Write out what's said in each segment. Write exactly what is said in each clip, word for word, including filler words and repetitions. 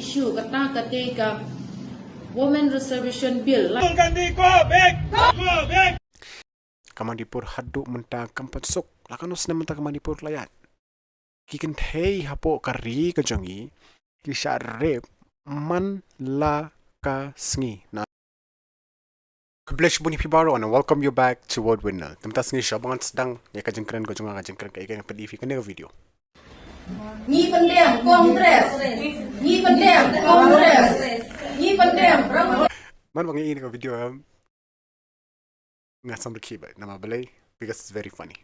issue kata ka dei ka Women Reservation Bill. Rahul Gandhi, go back! Go back! Ka Manipur haduh mynta kam pat suk. La katno snem mynta ka Manipur ka la ïaid. Ki kynthei hapoh ka ri ka jong ngi ki shah rep man la ka sngi. Na Khublei shibun ïa phi baroh and welcome you back to World Winner. Te mynta sngi shuwa ba ngan sdang ïa ka jingkren ka jong nga, ka jingkren ka ïa ka, ngan pyni ïa phi kane ka video. Ngi pyndem Congress. Ngi pyndem Congress. Ngi pyndem Rahul. Man ba ngi ïa ka video em, nga sam rkhie bha namar balei, because it's very funny.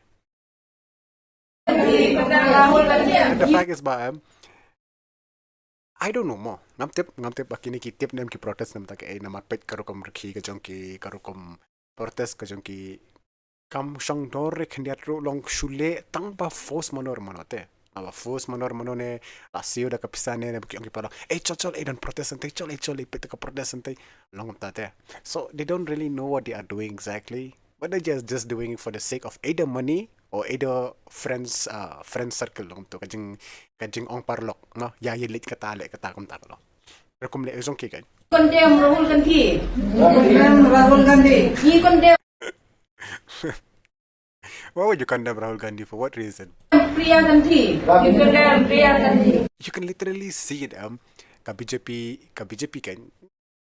Ngi pyndem Rahul Gandhi. And the fact is ba em, I don't know mo. Ngam tip, ngam tip ba kine ki tip ne em ki protest namar ta kaei, namar peit ka rukom rkhie ka jong ki, ka rukom protest ka jong ki. Kam shong dor re khyndiat ruh, long shu leh tang ba force mano re mano te. Ba force mano re mano ne, la siew da ka pisa ne, ne ba ki ong ki para, "Eh, chol, chol, eh, don protest hangtei, chol, eh, chol, eh, peit ka protest hangtei." Long kumta te. So they don't really know what they are doing exactly, but they just, just doing it for the sake of either money or either friends, uh, friend circle, long to ka jing, ka jingong paralok, no? Ïa, ïa leit kata, leh kata, kumta ka long. Rukom leh jong ki kan. Condemn Rahul Gandhi. Condemn Rahul Gandhi. Ngi condemn. Why would you condemn Rahul Gandhi? For what reason? Priya Gandhi. Ngi condemn Priya Gandhi. You can literally see it, um, ka B J P, ka B J P kan.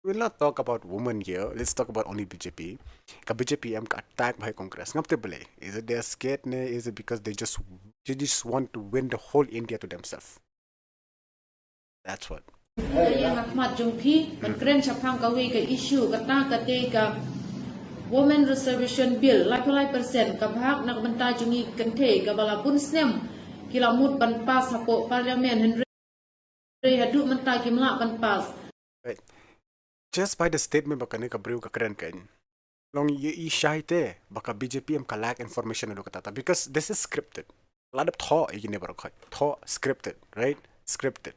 We'll not talk about women here. Let's talk about only B J P. Ka B J P em ka attack bha ïa Congress. Ngam tip balei. Is it they're scared ne? Is it because they just, they just want to win the whole India to themselves? That's what. Ïa nga khmat jong phi, ban kren shaphang kawei ka issue, kata ka dei ka Women Reservation Bill, laiphew lai percent, ka bhah na ka bynta jong ngi kynthei, kaba la bun snem ki la mut ban pass hapoh Parliament, hynrei haduh mynta kim lah ban pass. Right. Just by the statement ba kane ka briew ka kren kan, long ïohi shai te ba ka B J P em ka lack information haduh katta, because this is scripted. La dep thoh ïa kine baroh khoit. Thoh scripted, right? Scripted.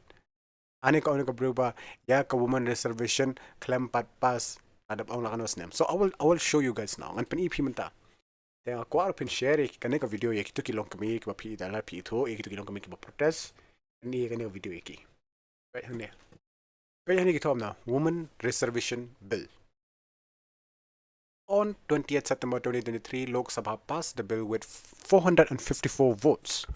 Ani ka ong ka briew ba ïa ka women reservation khlem pat pass, la dep ong la katno snem. So I will, I will show you guys now. Ngan pyni ïa phi mynta. Te nga kwah ruh phin share ïa kane ka video ïa kito ki longkmie kiba phi da la phi ithuh, ïa kito ki longkmie kiba protest. Pyni ïa kane ka video ïa ki. Peit hangne. Peit hangne ki thoh kumno, Women Reservation Bill. On twentieth September twenty twenty-three, Lok Sabha passed the bill with four hundred and fifty-four votes.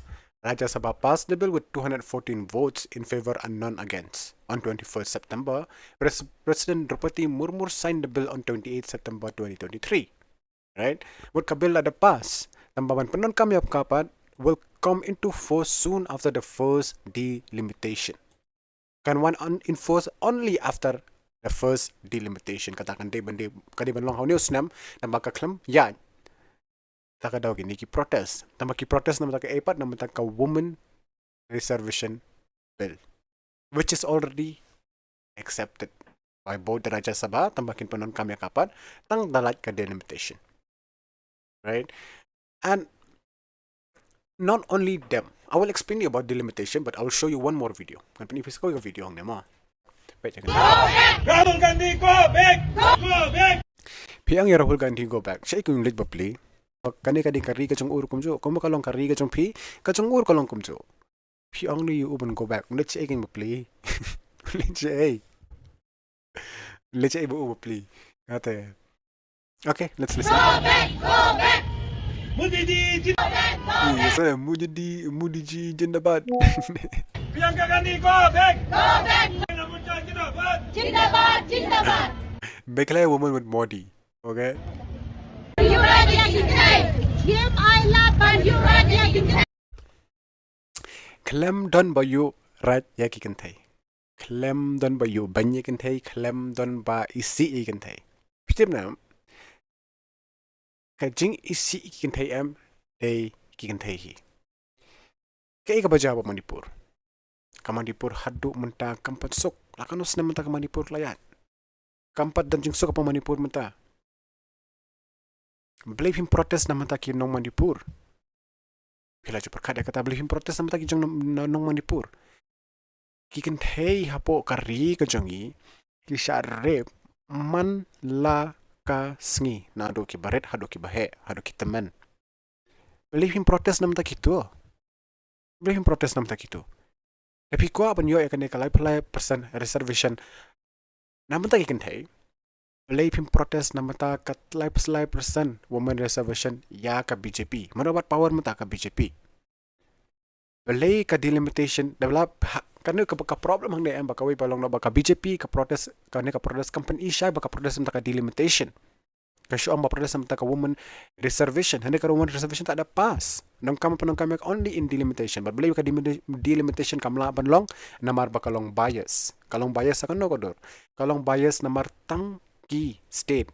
Rajya Sabha passed the bill with two hundred fourteen votes in favor and none against. On twenty-first September, Pres-, President Droupadi Murmu signed the bill on twenty-eighth September twenty twenty-three. Right? Mut ka bill la dep pass, tangba ban pyndonkam ïa ka pat will come into force soon after the first delimitation. Kan wan on, in force only after the first delimitation. Kata kan dei ban dei, ka dei ban long ha une u snem, tangba ka khlem ïaid. Ta ka daw kine ki protest. Tangba ki protest namar ta kaei pat, namar ta ka Women Reservation Bill, which is already accepted by both the Rajya Sabha, tangba kin pyndonkam ïa ka pat tang da lait ka delimitation. Right? And not only them. I will explain you about delimitation, but I will show you one more video. Ngan pyni ïa phi sa kawei ka video hangne mo. Peit hangne. Rahul Gandhi, go back! Go back! Phi ong ïa Rahul Gandhi go back. Shaei kin leit bapli. Kane ka dei ka ri ka jong u ruh kumjuh. Kumba ka long ka ri ka jong phi, ka jong u ruh ka long kumjuh. Phi ong ne ïa u ban go back. Leit shaei kin bapli. Leit shaei. Leit shaei ba u bapli. Kata. Okay, let's listen. Go back, go back. Modi ji, jin- Yes, sir. Modi ji, Modi ji, jindabad. Priyanka Gandhi, go back. Go back. Jindabad, jindabad. Meghalaya woman with Modi. Okay. Yuvraj Yakinthei. Game I love, but Yuvraj Yakinthei. Khlem don ba ïoh rat ïa ki kynthei. Khlem don ba ïoh beiñ ïa ki kynthei, khlem don ba isih ïa ki kynthei. Phi tip ne em, ka jingisih ïa ki kynthei em, dei ki kynthei hi. Kaei kaba jia ha Manipur? Ka Manipur haduh mynta kam pat suk. La katno snem mynta ka Manipur ka la ïaid. Kam pat don jingsuk ha Manipur mynta. Balei phim protest na mynta ki nong Manipur? Phi la ju pyrkhat ïa kata, balei phim protest na mynta ki jong nong, nong Manipur? Ki kynthei hapoh ka ri ka jong ngi ki shah rape man la ka sngi, naduh kiba rit haduh kiba heh, haduh ki tymmen. Balei phim protest na mynta kito? Balei phim protest na mynta kito? Phi kwah ban ïoh ïa kane ka laiphew lai percent reservation na mynta ki kynthei, balei phim protest na mynta ka laiphew lai percent women reservation ïa ka B J P? Mano bat power mynta ka B J P? Balei ka delimitation develop ha, kane ka, ka problem hangne em ba kawei ba long ba ka B J P ka protest, kane ka protest kam pynshai ba ka protest mynta ka delimitation. Ka shu ong ba protest mynta ka women reservation. Hangne ka women reservation ta da pass. Nongkam pa nongkam ïa only in delimitation. But balei ka delimi-, delimitation kam lah ban long? Namar ba ka long bias. Ka long bias ha kano ka dur? Ka long bias namar tang ki state,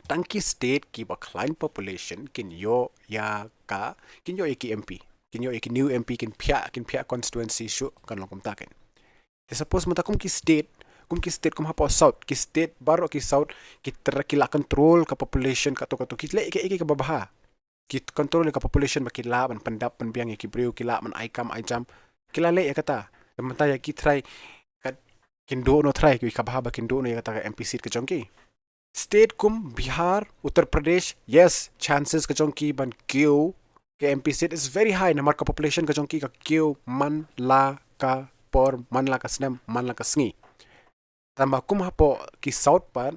tang ki state kiba khlaiñ population kin ïoh ïa ka, kin ïoh ïa ki M P, kin ïoh ïa ki new M P, kin phiah, kin phiah constituency shuh, kan long kumta kan. Te suppose mynta kum ki state, kum ki state kum hapoh South, ki state baroh ki South, ki ter-, ki la control ka population kato kato, ki leh ïa kaei kaei kaba bha. Ki control ïa ka population ba ki lah ban pyndap pynbiang ïa ki briew, ki lah ban ai kam ai jam, ki la leh ïa kata. Te mynta ïa ki trai, kat, kin duh noh trai, ki kaba bha ba kin duh noh ïa kata ka M P seat ka jong ki. State kum Bihar, Uttar Pradesh, yes, chances ka jong ki ban kiew ka M P seat is very high, namar ka population ka jong ki ka kiew man la ka por, man la ka snem, man la ka sngi. Tangba kum hapoh ki South pat,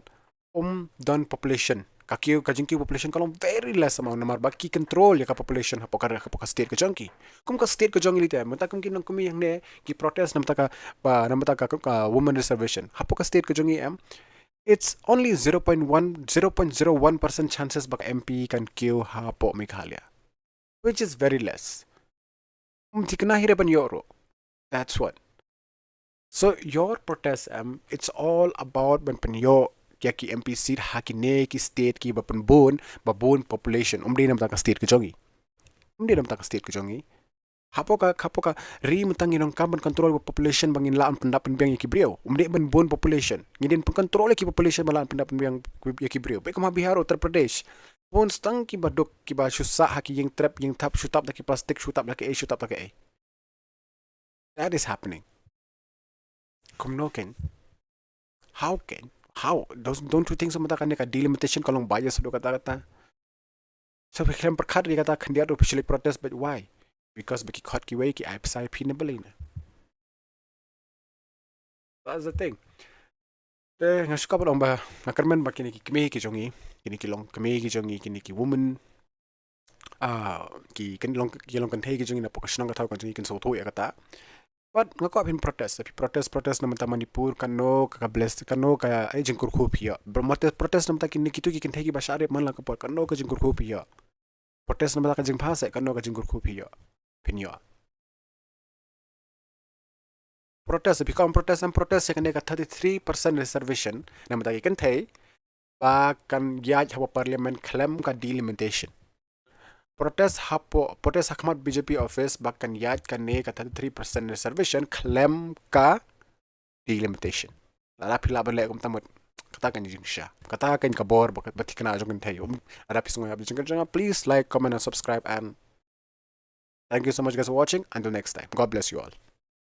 um don population. Ka kiew, ka jingkiew population ka long very less amount, namar ba ki control ïa ka population hapoh ka, hapoh ka state ka jong ki. Kum ka state ka jong ngi lite, mynta kum ki nongkmie hangne ki protest na mynta ka, ba, na mynta ka, ka women reservation hapoh ka state ka jong ngi em, it's only zero point one, zero point zero one percent chances ba ka M P kan kiew hapoh Meghalaya, which is very less. Um thikna hi re ban ïoh ruh. That's what. So your protest em, it's all about ban pynïoh ïa ki M P seat ha kine ki state kiba pynbun, ba bun population. Um dei na mynta ka state ka jong ngi. Um dei na mynta ka state ka jong ngi. Hapoh ka, hapoh ka ri mynta ngi nongkam ban control ba population ba ngin lah ban pyndap pynbiang ïa ki briew. Um dei ban bun population. Ngi dei ban control ïa ki population ba lah ban pyndap pynbiang ïa ki briew. Bad kum ha Bihar, Uttar Pradesh, bun tang kiba duk, kiba shu sah ha ki ïing trep, ïing thap, shu tap da ki plastik, shu tap da kaei, shu tap da kaei. That is happening. Kumno kan? How can? How? Don't, don't you think sa mynta kane ka delimitation ka long bias haduh katta katta? Sa phi khlem pyrkhat ïa kata khyndiat ruh phi shu leit protest, but why? Because ba ki khot kiwei ki ai pisa ïa phi ne balei ne? That's the thing. Te nga shu kwah ban ong ba, nga kyrmen ba kine ki kmie ki jong ngi, kine ki longkmie ki jong ngi, kine ki women, ah, ki, kin long, ki longkynthei ki jong ngi napoh ka shnong ka thaw ka jong ngi kin sngewthuh ïa kata. But nga kwah phin protest, phi protest, protest na mynta Manipur, kano ka, ka bless, kano ka, eh, jingkyrkhu phi ïoh. Protest, protest na mynta kine kitu ki kynthei kiba shah rape man la ka por, kano ka jingkyrkhu phi ïoh. Protest na mynta ka jingbha se, kano ka jingkyrkhu phi ïoh, phin ïoh. Protest, phi kwah ban protest, em protest ïa kane ka thirty-three percent reservation na mynta ki kynthei, ba kan ïaid hapoh parliament khlem ka delimitation. Protest hapoh, protest ha khmat B J P office ba kan ïaid kane ka thirty-three percent reservation khlem ka delimitation. Lada phi lah ban leh kumta mut, kata kan jingshisha. Kata kan ka bor ba, ba thikna jong kynthei. Um, lada phi sngew ïa ka jingkyrkhu jong nga, please like, comment and subscribe, and thank you so much guys for watching. Until next time, God bless you all.